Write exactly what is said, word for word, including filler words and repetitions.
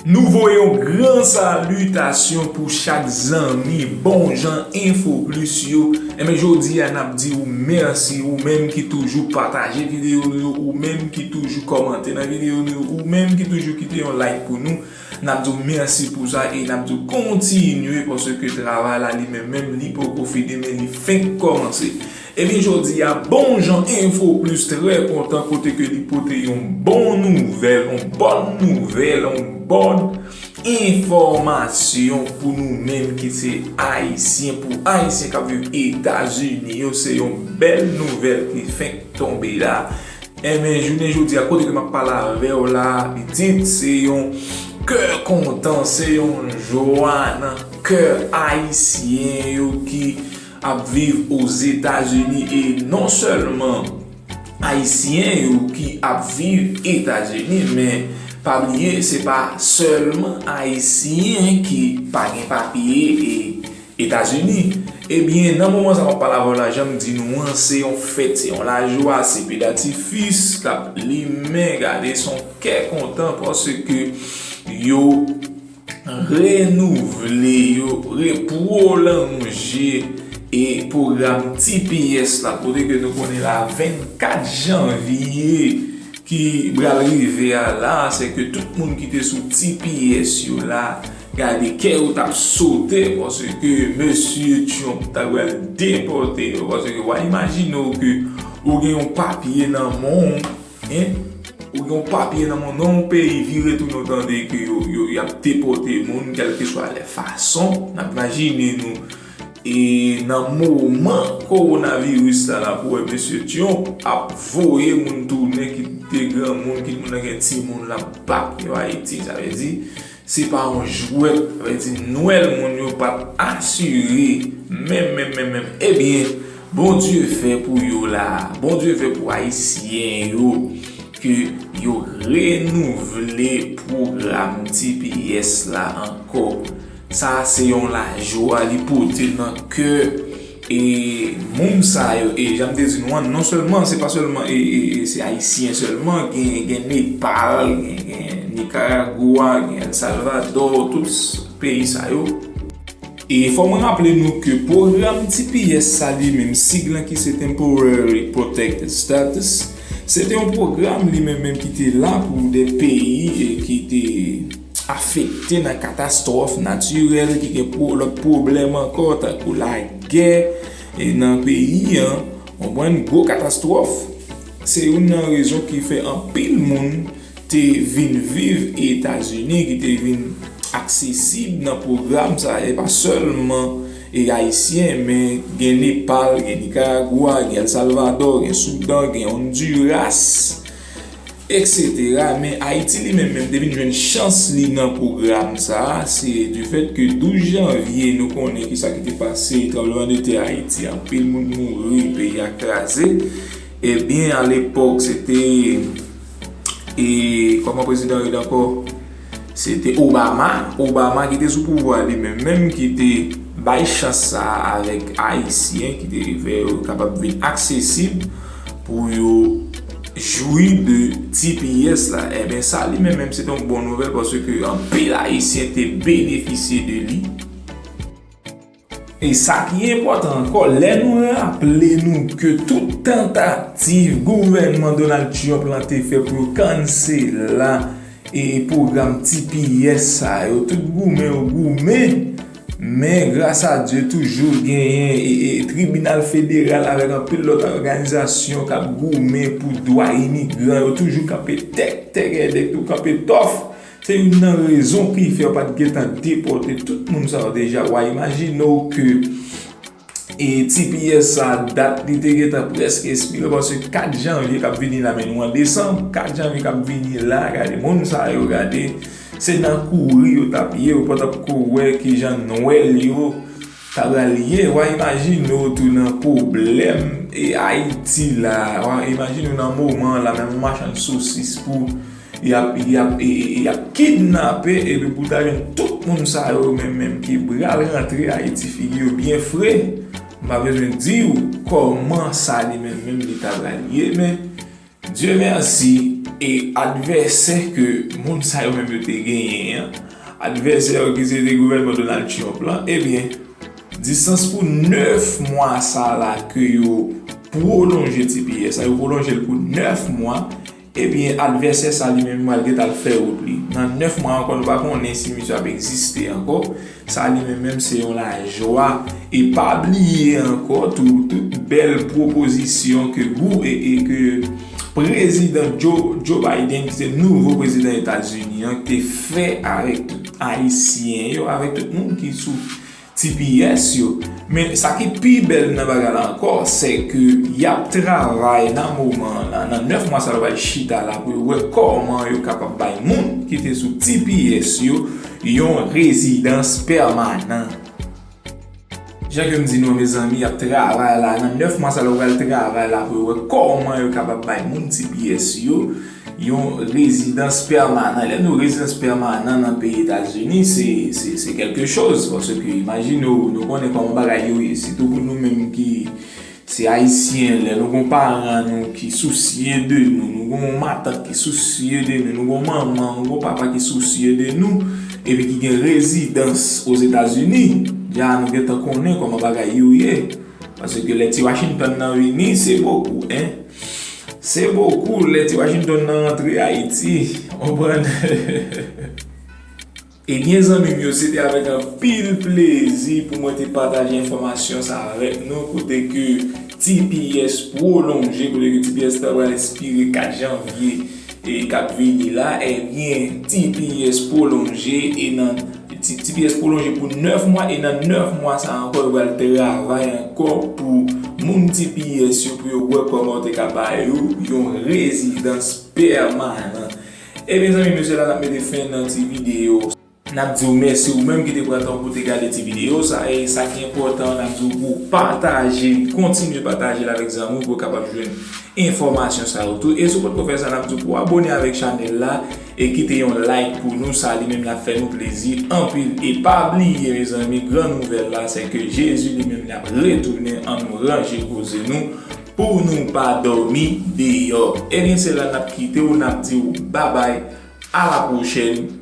Nou voye yon gran salitasyon pou chak zanmi Bon Jan Info Plus yo. Enben, jodi a, n ap di ou mèsi, ou menm ki toujou pataje videyo nou yo, ou menm ki toujou kòmante nan videyo nou yo, ou menm ki toujou kite yon like pou nou. N ap di w mèsi pou sa e n ap di w kontinye paske travay la li menm menm li poko fini men li fenk kòmanse. Ebyen, jodi a, Bon Jan Info Plus trè kontan kote ke li pote yon bon nouvèl, yon bòn nouvèl, yon bòn enfòmasyon pou nou menm ki se Ayisyen, pou Ayisyen k ap viv Etazini yo, se yon bèl nouvèl ki fenk tonbe la. Enben, jounen jodi a, kote ke m ap pale avè w la, pitit, se yon kè kontan, se yon jwa nan kè Ayisyen yo ki ap viv Ozetazini e non sèlman Ayisyen yo ki ap viv Etazini, men pa bliye, se pa sèlman Ayisyen ki pa gen papye e Etazini. Ebyen, nan moman sa m ap pale avè w la, jan m di nou an, se yon fèt, se yon lajwa, se pedatifis k ap limen, gade, se yon kè kontan paske yo renouvle, yo repwolonje e pwogram T P S la, kote ke nou konnen la vennkat janvye ki pral rive a la, se ke tout moun ki te sou T P S yo la, gade kè yo t ap sote, paske mesye Trump ta pral depòte yo, paske w a imajine w ke ou gen yon papye nan men w, en, ou gen yon papye nan men w, nan yon peyi vire tounen w tande ke yo, yo, y ap depòte moun, kèlkeswa lè fason, n ap imajine nou E nan moman kowonaviris la, la pou wè mesye Trump ap voye moun tounen, kit te granmoun, kit moun nan gen timoun, l ap bak yo Ayiti. Sa vle di, se pa yon jwèt. Sa vle di, Nwèl moun yo pa t asire, menm, menm, menm, menm. Ebyen, Bondye fè pou yo la. Bondye fè pou Ayisyen yo, ke yo renouvle pwogram T P S la ankò. Sa se yon lajwa li pote nan kè e moun sa yo. E jan m te di nou an, non sèlman, se pa sèlman e, e, e se Ayisyen sèlman, gen, gen Nepal, gen, gen Nikaragwa, gen El Salvador, tout s- peyi sa yo. E fò mwen raple nou ke pwogram T P S sa li menm, sig lan ki se Temporary Protected Status, se te yon pwogram li menm menm ki te la pou de peyi e ki te afekte nan katastwòf natirèl, ki gen pwo- lòt pwoblèm ankò, tankou lagè e nan peyi an, konprann, gwo katastwòf. Se youn nan rezon ki fè anpil moun te vin viv Etazini, ki te vin aksesib nan pwogram sa, e pa sèlman e Ayisyen, men gen Nepal, gen Nikaragwa, gen El Salvador, gen Soudan, gen Honduras, et cetera. Men Ayiti li menm menm te vin jwenn chans li nan pwogram sa a, se du fait que douz janvye nou konnen kisa ki te pase, tranblemanntè Ayiti, anpil moun mouri, peyi a kraze. Ebyen, alepòk, se te, e, kòman prezidan rele ankò? Se te Obama. Obama ki te sou pouvwa li menm menm ki te bay chans sa a avèk Ayisyen ki te fè yo kapab vin aksesib pou yo jwi de T P S la. Ebyen, sa li menm menm se te yon bon nouvèl paske anpil Ayisyen te benefisye de li. E sa ki enpòtan ankò, lè nou raple nou ke tout tantativ gouvènman Donald Trump lan te fè pou yo kansela e pwogram T P S sa yo, tout goumen yo goumen, men gras a Dye toujou genyen e, e tribinal federal avèk anpil lòt òganizasyon k ap goumen pou dwa imigran yo toujou kanpe tèk, tèk, tou kanpe tòf. Se youn nan rezon ki fè yo pa t gentan depòte tout moun sa yo deja. W a imajine w ke e T P S sa, dat li te gentan prèske espire, paske kat janvye k ap vini la, men nou an desanm, kat janvye k ap vini la, gade moun sa yo, gade, se nan kouri yo t ap ye, yo pa t ap ko wè kijan Nwèl yo ta pral ye. W a imajine w tou nan pwoblèm e Ayiti la, w a imajine w nan moman la, menm machann sosis pou y ap, y ap, y ap kidnape, epi pou ta jwenn tout moun sa yo menm, menm ki pral rantre Ayiti, figi yo byen fre. M pa bezwen di w kòman sa li menm, menm li ta pral ye, men Dye mèsi, E advèsè ke moun sa yo menm yo te genyen an, advèsè yo ki se te gouvènman Donald Trump lan, ebyen, distans pou nèf mwa sa la ke yo pwolonje T P S la, yo pwolonje l pou nèf mwa, ebyen, advèsè sa li menm pral gentan al fè wout li. Nan nèf mwa ankò, nou pa konnen si misye ap egziste ankò. Sa li menm menm se yon lajwa. E pa bliye ankò tou, tout bèl pwopozisyon ke gou e, e ke prezidan Joe, Joe Biden, ki se nouvo prezidan Etazini an, te fè avèk tout Ayisyen yo, avèk tout moun ki sou T P S yo. Men sa ki pi bèl nan bagay la ankò, se ke y ap travay nan moman an la, nan nèf mwa sa yo pral chita la pou yo wè kòman yo kapab bay moun ki te sou T P S yo yon rezidans pèmanan. Jan ke m di nou, mezanmi, y ap travay la, nan nèf mwa sa yo pral travay la pou yo wè kòman yo kapab bay moun T P S yo yon rezidans pèmanan. Lè nou rezidans pèmanan nan peyi Etazini, se, se, se kèlke choz, paske imajine w, nou konnen kòman bagay yo ye, sitou pou nou menm ki se Ayisyen, lè nou gon paran nou ki sousye de nou, nou gon matant ki sousye de nou, nou gon manman, nou gon papa ki sousye de nou, epi ki gen rezidans Ozetazini, dja nou gentan konnen kòman bagay yo ye. Paske lè ti Washington nan vini, se bokou, en. Se bokou, lè ti Washington nan rantre Ayiti, w konprann? Ebyen, zanmi m yo, se te avèk anpil plezi pou mwen te pataje enfòmasyon sa avèk nou, kote ke T P S pwolonje, kote ke T P S ta pral ekspire kat janvye e k ap vini la, ebyen, T P S pwolonje e nan T-, T P S pwolonje pou nèf mwa, e nan nèf mwa sa ankò, yo pral travay ankò pou moun T P S yo, pou yo wè kòman yo te ka ba yo yon rezidans pèmanan. Ebyen, zanmi m yo, se la n ap mete fen nan ti videyo. N ap di w mèsi ou menm ki te pran tan pou te gade ti videyo sa. E sa ki enpòtan, n ap di w pou w pataje l, kontinye pataje l avèk zanmi w pou yo kapab jwenn enfòmasyon sa yo tou. E si w potko fè sa, n ap di w pou w abone avèk chanèl la e kite yon like pou nou. Sa li menm l ap fè nou plezi anpil. E pa bliye, mezanmi, gran nouvèl la, se ke Jezi li menm l ap retounen. Ann nou ranje koze nou pou nou pa dòmi deyò. Ebyen, se la n ap kite w, n ap di w babay. À la prochaine.